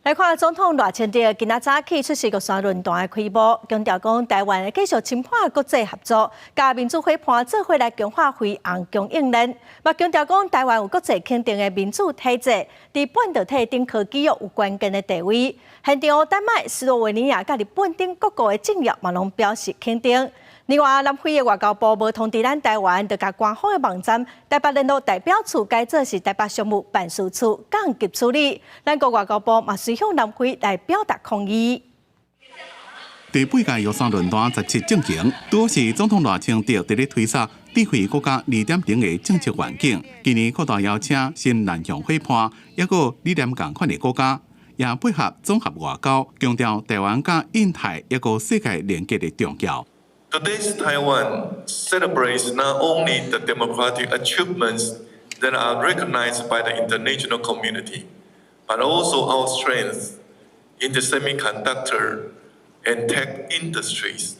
來看總統賴清德今仔早起出席玉山論壇的開幕，強調講台灣會繼續深化國際合作，佮民主伙伴做伙來強化輝紅供應鏈。嘛強調講台灣有國際肯定的民主體制，佇半導體等科技有關鍵的地位。現場丹麥、斯洛維尼亞佮日本等各國的政要嘛攏表示肯定。另外，南非的外交部無通知咱台灣，就共官方的網站台北聯絡代表處改做是台北商務辦事處，緊急處理。咱國外交部嘛隨向南非來表達抗議。第八屆玉山論壇十七進行，拄是總統賴清德佇咧推捒智慧國家2.0的政策願景。今年擴大邀請新南向伙伴，抑閣理念仝款的國家，也配合綜合外交，強調台灣佮印太抑閣世界連結的重要。 Today's Taiwan celebrates not only the democratic achievements that are recognized by the international community, but also our strength in the semiconductor and tech industries,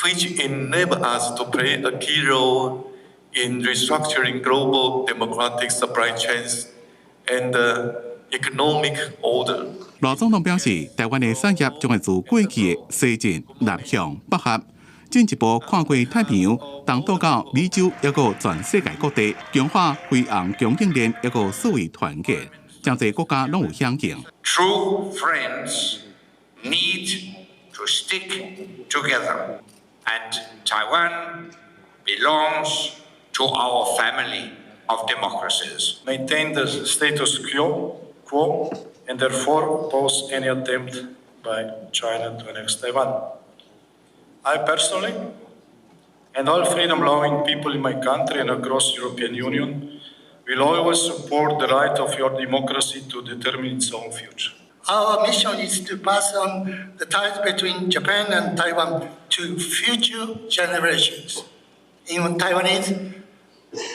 which enable us to play a key role in restructuring global democratic supply chains and economic order. 賴總統表示，台灣的產業將會自過去的西進、南向、北合，進一步跨過太平洋，東渡到美洲，抑閣全世界各地，強化輝紅供應鏈，抑閣數位團結，誠濟國家攏有響應。 True friends need to stick together, and Taiwan belongs to our family of democracies. Maintain the status quo and therefore oppose any attempt by China to annex Taiwan. I personally and all freedom-loving people in my country and across European Union will always support the right of your democracy to determine its own future. Our mission is to pass on the ties between Japan and Taiwan to future generations. In Taiwanese,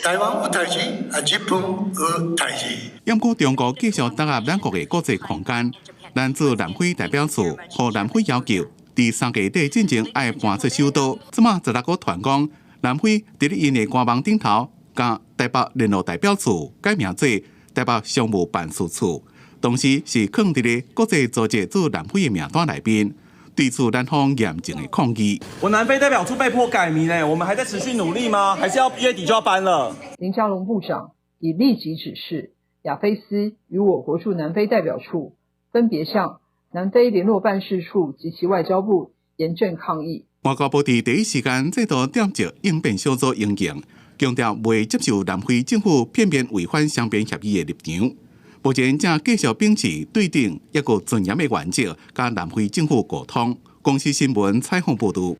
台灣有代誌，啊，日本有代誌。毋過中國繼續打壓兩國的國際空間，咱駐南非代表處予南非要求，佇三月底進前愛搬出首都。這馬16號傳講，南非佇咧𪜶的官網頂頭，共台北聯絡代表處改名做台北商務辦事處，同時是囥佇咧國際組織駐南非的名單內面。對此，咱方嚴正的抗議。我南非代表處被迫改名咧，我們還在持續努力嗎？還是要月底就要搬了？林佳龍部長已立即指示亞非司與我國駐南非代表處分別向南非聯絡辦事處及其外交部嚴正抗議。外交部佇第一時間再度調集應變小組應應，強調袂接受南非政府片面違反雙邊協議的立場。目前正繼續秉持對等抑閣尊嚴的原則，佮南非政府溝通。公視新聞採訪報導。